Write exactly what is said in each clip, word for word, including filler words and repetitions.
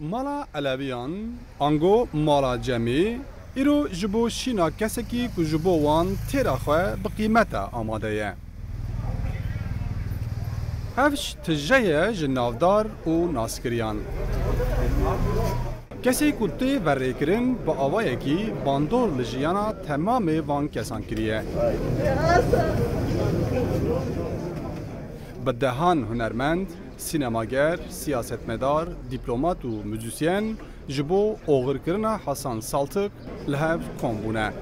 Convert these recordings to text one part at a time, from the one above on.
Mala Elewiyan, ango Mala Cemê, îro ji bo şîna kesekî ku ji bo wan têra xwe bi qîmet e amade ye. Hevş tije ye ji navdar û naskiriyan. Kesê ku tê verêkirin, bi awayekî bandor li jiyana temamê van kesan kiriye. Bi dehan hunermend, sînemager, siyasetmedar, dîplomat û muzîsyen ji bo oxirkirina Hasan Saltik li hev kom bûne.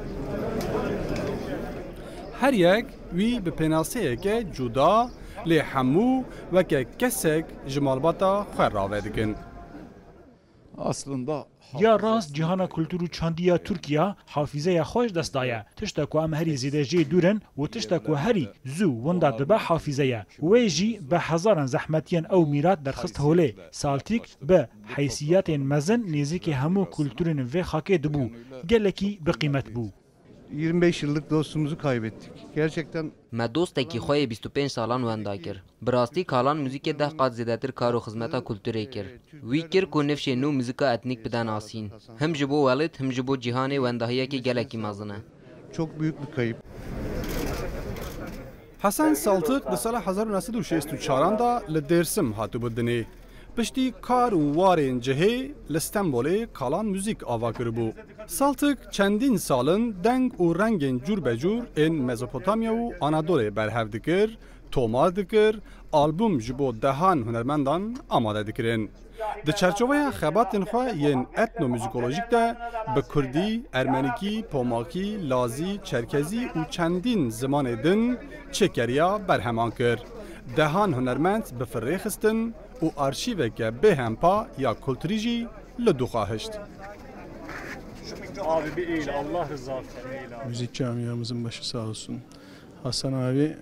Her yek wî bi pênaseyeke cuda, lê hemû weke kesek ji malbata xwe rave dikin. Aslında Ya rast, cîhana kultur û çandî ya Tirkiye hafîzeya xwe ji dest daye. Tişta ku em herî zêde jê dûr in û tişta ku herî zû winda dibe hafîze ye. Wê jî bi hezaran zehmetiyên ew mîrat derxist holê. Saltîk bi heysiyetên mezin nêzîkî hemû kulturên vê xakê dibû. Gelekî bi qîmet bû. Yirmi beş yıllık dostumuzu kaybettik. Gerçekten Me dostekî xwe yê bîst û pênc salan wenda kir. Bi rastî Kalan muzîkê deh qat zêdetir kar û xizmeta kulturê kir. Wî kir ku nifşên nû muzîka etnîk bide nasîn. Him ji bo welêt, him ji bo cîhanê wendahiyekî gelekî mezin e. Çok büyük bir kayıp. Hesen Saltik di sala hezar û neh sed û şêst û çaran de li Dêrsim hatibû dinê. Piştî kar û warên cihê li Stenbolê Kalan Muzîk ava kiribû. Saltik çendîn sal in deng û rengên cûrbecûr ên Mezopotamya û Anadolê berhev dikir, tomar dikir, albûm ji bo dehan hunermendan amade dikirin. Di çerçoveya xebatên xwe yên etnomuzîkolojîk de bi kurdî, ermenîkî, pomakî, lazî, çerkezî û çendîn zimanê din çêkeriya berheman kir. Dehan hunermend bi firê xistin û arşîveke bêhempa ya kulturî jî li dû xwe hişt. Abi bir eğil, Allah rızası için eğil abi. Müzik camiamızın başı sağ olsun. Hasan abi.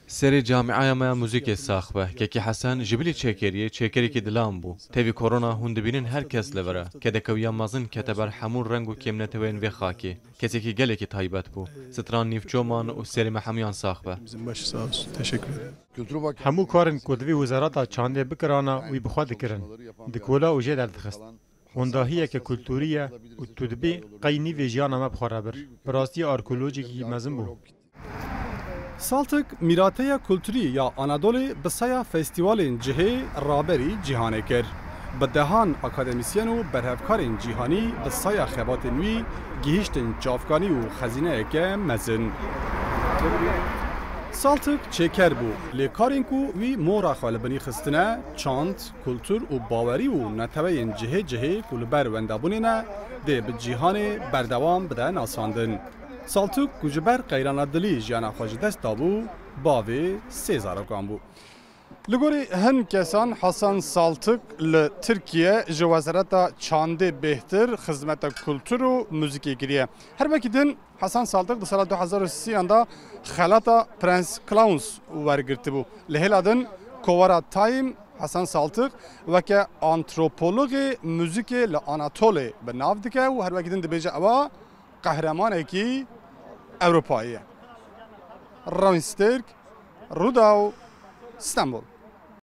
Serê camiaya me ya muzîkê sax be. Kekî Hesen ji bilî çêkeriyê, çêkerekî dilan bû. Tevî korona hûn dibînin her kes li vir e. Kedekewiya mezin kete ber hemû reng û kêmneteweyên vê xakê. Kesekî gelekî taybet bû. Stran nîvçoman û serê me hemûyan sax be. Bizim başı sağ olsun. Teşekkür ederim. Hemû karên ku divê Wezareta Çandê bikirana, wî bi xwe dikirin. Dikola û jê derdixist. Wendahiyeke kulturî ye û tu dibî qey nîvê jiyana me bi xwe re bir. Bi rastî arkeolojekî mezin bû. Saltik mîrateya kulturî ya Anadolê bi saya festîvalên cihê raberî cîhanê kir. Bi dehan akademîsyen û berhevkarên cîhanî bi saya xebatên wî gihîştin çavkanî û xezîneyeke mezin. Saltik çêker bû, lê karên ku wî mora xwe li binî xistine, çand, kultur û bawerî û neteweyên cihê cihê ku li ber wendabûnê ne, dê bi cîhanê berdewam bide nasandin. Saltik ku ji ber qeyrana dilî jiyana xwe ji dest dabû, bavê sê zarokan bû. Li gorî hin kesan Hasan Saltik li Tirkiye ji Wezareta Çandê bêhtir xizmeta kultur û muzîkê kiriye. Her wekî din Hasan Saltik di sala du hezar û sî de xelata Prince Claus wergirtibû. Li hêla din kovara Time Hasan Saltik weke antropologê muzîkê li Anatolê bi nav dike û her wekî din dibêje ewa qehremanekî Ewropayî ye. Rawîn Stêrk, Rûdaw, Stenbol.